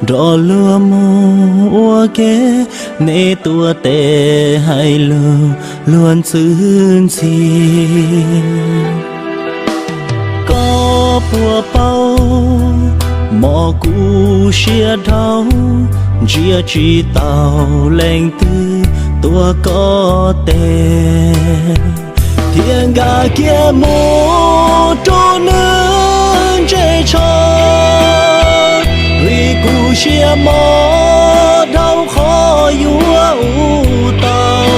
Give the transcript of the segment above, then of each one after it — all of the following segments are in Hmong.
nrog luag mus ua ke, nej tuav tes hais lus luag ntxhi ntxhi. Koj puas paub mog, kuv siab dhau, ntsia tsis taus leej twg tuav koj tes, thiaj nkag kiag mus rau nws ntse tsho. Vim kuv siab mob dhau qhov yuav ua tau,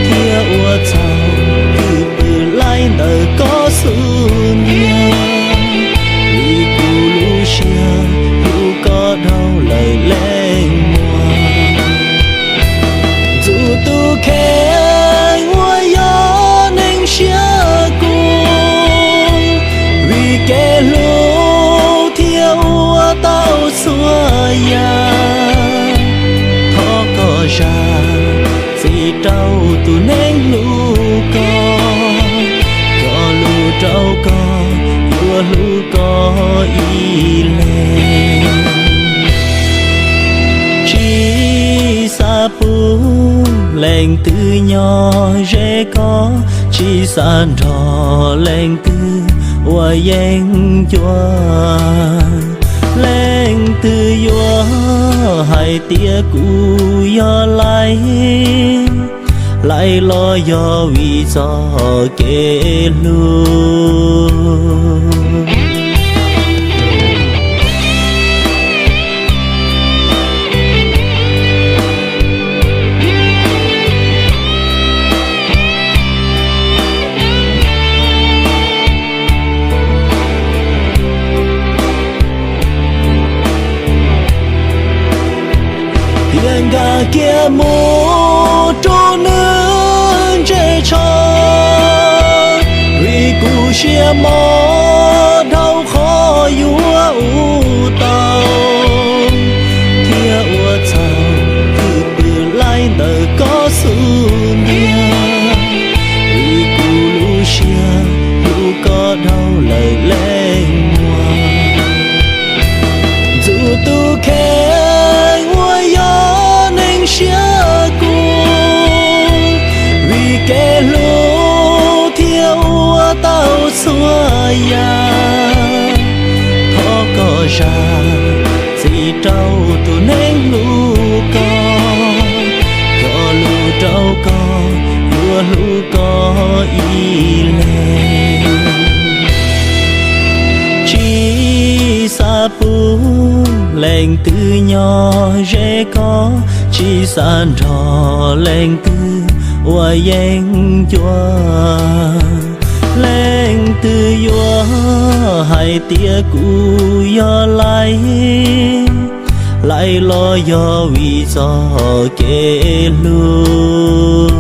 thiaj ua txhaum twb pw laij ntawm koj xub ntiag. Vim kuv lub siab hlub koj dhau lawm leej muam, ntxub tus kheej uas yog neeg siab kub. Vim kev hlub thiaj ua tau txhua yam, thov koj zam txim rau tus neeg hlub koj, cog lus rau koj yuav hlub koj ib leeg. Tsis xav pub leej twg nyob ze koj, tsis xav nrog leej twg ua yeeb ncuab. Leej twg yuav hais tias kuv yog laij, laij los yog vim txoj kev hlub. Thiaj nkag kiag mus rau nws ntse tsho. Vim kuv siab mob dhau qhov yuav ua tau, thiaj ua txhaum twb pw laij ntawm koj xub ntiag. Vim kuv lub siab hlub koj dhau lawm leej muam, ntxub tus kheej uas yog neeg siab kub. Vim kev hlub thiaj ua tau txhua yam, thov koj zam txim rau tus neeg hlub koj, cog lus rau koj yuav hlub koj ib leeg. Tsis xav pub leej twg nyob ze koj, tsis xav nrog leej twg ua yeeb ncuab. Leej twg yuav hais tias kuv yog laij, laij los yog vim txoj kev hlub.